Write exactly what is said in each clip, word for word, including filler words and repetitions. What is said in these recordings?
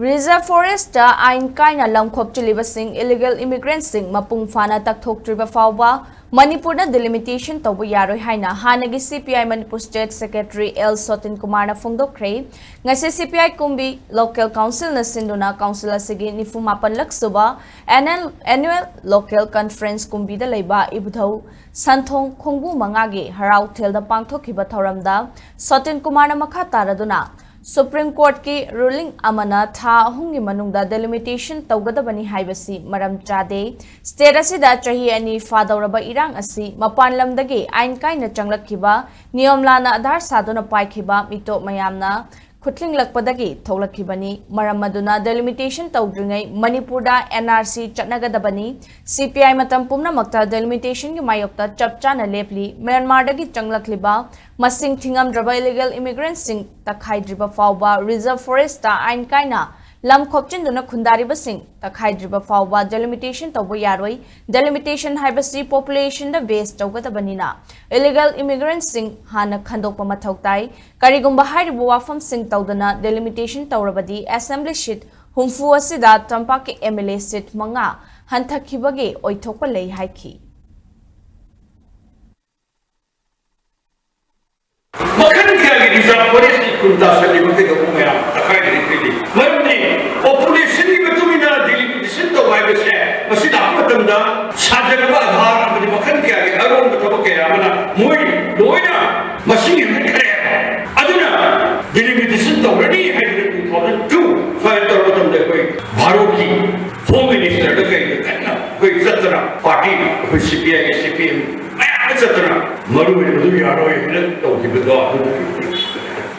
Reserve Forest ꯑꯥꯏꯟ ꯀꯥꯏꯅ ꯂꯝ ꯈꯣꯞꯆꯤꯜꯂꯤꯕꯁꯤꯡ, illegal immigrant ꯁꯤꯡ ꯃꯄꯨꯡ ꯐꯥꯅ ꯇꯛꯊꯣꯛꯇ꯭ꯔꯤꯕ ꯐꯥꯎꯕ ꯃꯅꯤꯄꯨꯔꯗ delimitation ꯇꯧꯕ ꯌꯥꯔꯣꯏ ꯍꯥꯏꯅ ꯍꯥꯟꯅꯒꯤ C P I Manipur State Secretary L ꯁꯣꯇꯤꯟ ꯀꯨꯃꯥꯔꯅ ꯐꯣꯡꯗꯣꯛꯈ꯭ꯔꯦ꯫ ꯉꯁꯤ C P I ꯀꯨꯝꯕꯤ Local Council ꯅ ꯁꯤꯟꯗꯨꯅ council ꯑꯁꯤꯒꯤ ꯅꯤꯐꯨ ꯃꯥꯄꯟꯂꯛ ꯁꯨꯕ annual, annual local conference ꯀꯨꯝꯕꯤꯗ ꯂꯩꯕ ꯏꯕꯨꯙꯧ ꯁꯟꯊꯣꯡ ꯈꯣꯡꯕꯨ ꯃꯉꯥꯒꯤ ꯍꯔꯥꯎ ꯊꯦꯜꯗ ꯄꯥꯡꯊꯣꯛꯈꯤꯕ ꯊꯧꯔꯝꯗ ꯁꯣꯇꯤꯟ ꯀꯨꯃꯥꯔꯅ ꯃꯈꯥ ꯇꯥꯔꯗꯨꯅ, Supreme Court ꯀꯤ ruling ꯑꯃꯅ ꯊꯥ ꯑꯍꯨꯝꯒꯤ ꯃꯅꯨꯡꯗ delimitation ꯇꯧꯒꯗꯕꯅꯤ ꯍꯥꯏꯕꯁꯤ ꯃꯔꯝ ꯆꯥꯗꯦ꯫ State ꯑꯁꯤꯗ ꯆꯍꯤ ꯑꯅꯤ ꯐꯥꯗꯧꯔꯕ ꯏꯔꯥꯡ ꯑꯁꯤ ꯃꯄꯥꯟ ꯂꯝꯗꯒꯤ ꯑꯥꯏꯟ ꯀꯥꯏꯅ ꯆꯪꯂꯛꯈꯤꯕ, ꯅꯤꯌꯣꯝ ꯂꯥꯟꯅ ꯑꯙꯥꯔ ꯁꯥꯗꯨꯅ ꯄꯥꯏꯈꯤꯕ ꯃꯤꯇꯣꯞ ꯃꯌꯥꯝꯅ ꯈꯨꯠꯊꯤꯡꯂꯛꯄꯗꯒꯤ ꯊꯣꯛꯂꯛꯈꯤꯕꯅꯤ꯫ ꯃꯔꯝ ꯑꯗꯨꯅ delimitation ꯇꯧꯗ꯭ꯔꯤꯉꯩ ꯃꯅꯤꯄꯨꯔꯗ N R C ꯆꯠꯅꯒꯗꯕꯅꯤ꯫ C P I ꯃꯇꯝ ꯄꯨꯝꯅꯃꯛꯇ delimitation ꯒꯤ ꯃꯥꯌꯣꯛꯇ ꯆꯞ ꯆꯥꯅ ꯂꯦꯞꯂꯤ꯫ ꯃ꯭ꯌꯥꯟꯃꯥꯔꯗꯒꯤ ꯆꯪꯂꯛꯂꯤꯕ ꯃꯁꯤꯡ ꯊꯤꯉꯝꯗ꯭ꯔꯕ illegal immigrant ꯁꯤꯡ ꯇꯛꯈꯥꯏꯗ꯭ꯔꯤꯕ ꯐꯥꯎꯕ Reserve Forest ꯑꯥꯏꯟ ꯀꯥꯏꯅ ꯂꯝ ꯈꯣꯞꯆꯤꯟꯗꯨꯅ ꯈꯨꯟꯗꯥꯔꯤꯕꯁꯤꯡ ꯇꯛꯈꯥꯏꯗ꯭ꯔꯤꯕ ꯐꯥꯎꯕ delimitation ꯇꯧꯕ ꯌꯥꯔꯣꯏ꯫ Delimitation ꯍꯥꯏꯕꯁꯤ population ꯗ base ꯇꯧꯒꯗꯕꯅꯤꯅ, illegal immigrant ꯁꯤꯡ ꯍꯥꯟꯅ ꯈꯟꯗꯣꯛꯄ ꯃꯊꯧ ꯇꯥꯏ꯫ ꯀꯔꯤꯒꯨꯝꯕ ꯍꯥꯏꯔꯤꯕ ꯋꯥꯐꯝꯁꯤꯡ ꯇꯧꯗꯅ delimitation ꯇꯧꯔꯕꯗꯤ, assembly seat ꯍꯨꯝꯐꯨ ꯑꯁꯤꯗ ꯇꯝꯄꯥꯛꯀꯤ M L A seat ꯃꯉꯥ ꯍꯟꯊꯈꯤꯕꯒꯤ ꯑꯣꯏꯊꯣꯛꯄ ꯂꯩ ꯍꯥꯏꯈꯤ꯫ ꯃꯈꯜ ꯀꯌꯥꯒꯤ Reserve Forest ꯀꯤ ꯈꯨꯟ ꯇꯥꯁꯜꯂꯤꯕ ꯀꯩꯗꯧꯕ ꯃꯌꯥꯝ ꯇꯛꯈꯥꯏꯔꯤꯕ ꯀꯩꯗꯤ ꯃꯔꯝꯗꯤ population ꯒꯤ ꯃꯇꯨꯡ ꯏꯟꯅ delimitation ꯇꯧꯕ ꯍꯥꯏꯕꯁꯦ, ꯃꯁꯤ ꯂꯥꯛꯄ ꯃꯇꯝꯗ ꯁꯥꯖꯜꯂꯕ ꯑꯙꯥꯔ ꯑꯃꯗꯤ ꯃꯈꯜ ꯀꯌꯥꯒꯤ ꯑꯔꯣꯟꯕ ꯊꯕꯛ ꯀꯌꯥ ꯑꯃꯅ ꯃꯣꯏ ꯂꯣꯏꯅ ꯃꯁꯤꯡ ꯍꯦꯟꯒꯠꯈ꯭ꯔꯦ꯫ ꯑꯗꯨꯅ delimitation ꯇꯧꯔꯅꯤ ꯍꯥꯏꯗꯅ two thousand two ꯁ꯭ꯋꯥꯏꯗ ꯇꯧꯔꯕ ꯃꯇꯝꯗ ꯑꯩꯈꯣꯏ ꯚꯥꯔꯠꯀꯤ Home Minister ꯗ ꯀꯩꯗ ꯀꯟꯅ ꯑꯩꯈꯣꯏ ꯆꯠꯇꯅ, party ꯑꯩꯈꯣꯏ C P I ꯒꯤ, C P M ꯃꯌꯥꯝ ꯑꯃ ꯆꯠꯇꯅ, ꯃꯔꯨ ꯑꯣꯏꯅ ꯃꯗꯨ ꯌꯥꯔꯣꯏ ꯍꯥꯏꯅ ꯇꯧꯈꯤꯕꯗꯣ ꯑꯗꯨ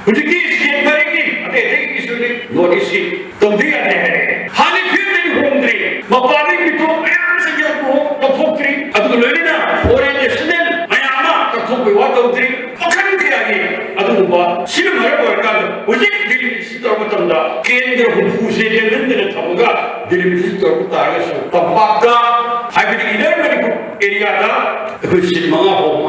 ꯍꯧꯖꯤꯛꯇꯤ state ꯃꯔꯤꯒꯤ ꯑꯇꯩ ꯑꯇꯩꯒꯤꯁꯨ North East ꯀꯤ ꯇꯧꯗ ꯌꯥꯗꯦ ꯍꯥꯏꯔꯦ꯫ ꯍꯥꯟꯅ ꯐꯤꯕꯝꯗꯒꯤ ꯍꯣꯡꯗ꯭ꯔꯤ꯫ ꯃꯄꯥꯟꯗꯒꯤ ꯃꯤꯇꯣꯞ ꯃꯌꯥꯝ ꯑꯃꯁꯨ ꯂꯧꯊꯣꯛ-, ꯂꯧꯊꯣꯛꯇ꯭ꯔꯤ꯫ ꯑꯗꯨꯒ ꯂꯣꯏꯅꯅ foreign national ꯃꯌꯥꯝ ꯑꯃ ꯂꯧꯊꯣꯛꯄꯒꯤ ꯋꯥ ꯇꯧꯗ꯭ꯔꯤ꯫ ꯃꯈꯜ ꯀꯌꯥꯒꯤ ꯑꯗꯨꯒꯨꯝꯕ ꯁꯤꯅ ꯃꯔꯝ ꯑꯣꯏꯔꯀꯥꯟꯗ ꯍꯧꯖꯤꯛ delimitation ꯇꯧꯔꯛꯄ ꯃꯇꯝꯗ ꯀꯦꯟꯗ꯭ꯔ ꯍꯨꯝꯐꯨꯁꯦ ꯂꯦꯡꯍꯟꯗꯅ ꯊꯝꯃꯒ delimitation ꯇꯧꯔꯛꯄ ꯇꯥꯔꯒꯁꯨ ꯇꯝꯄꯥꯛꯇ, ꯍꯥꯏꯕꯗꯤ inner ꯃꯅꯤꯄꯨꯔ area ꯗ ꯑꯩꯈꯣꯏ seat ꯃꯉꯥ ꯐꯥꯎꯕ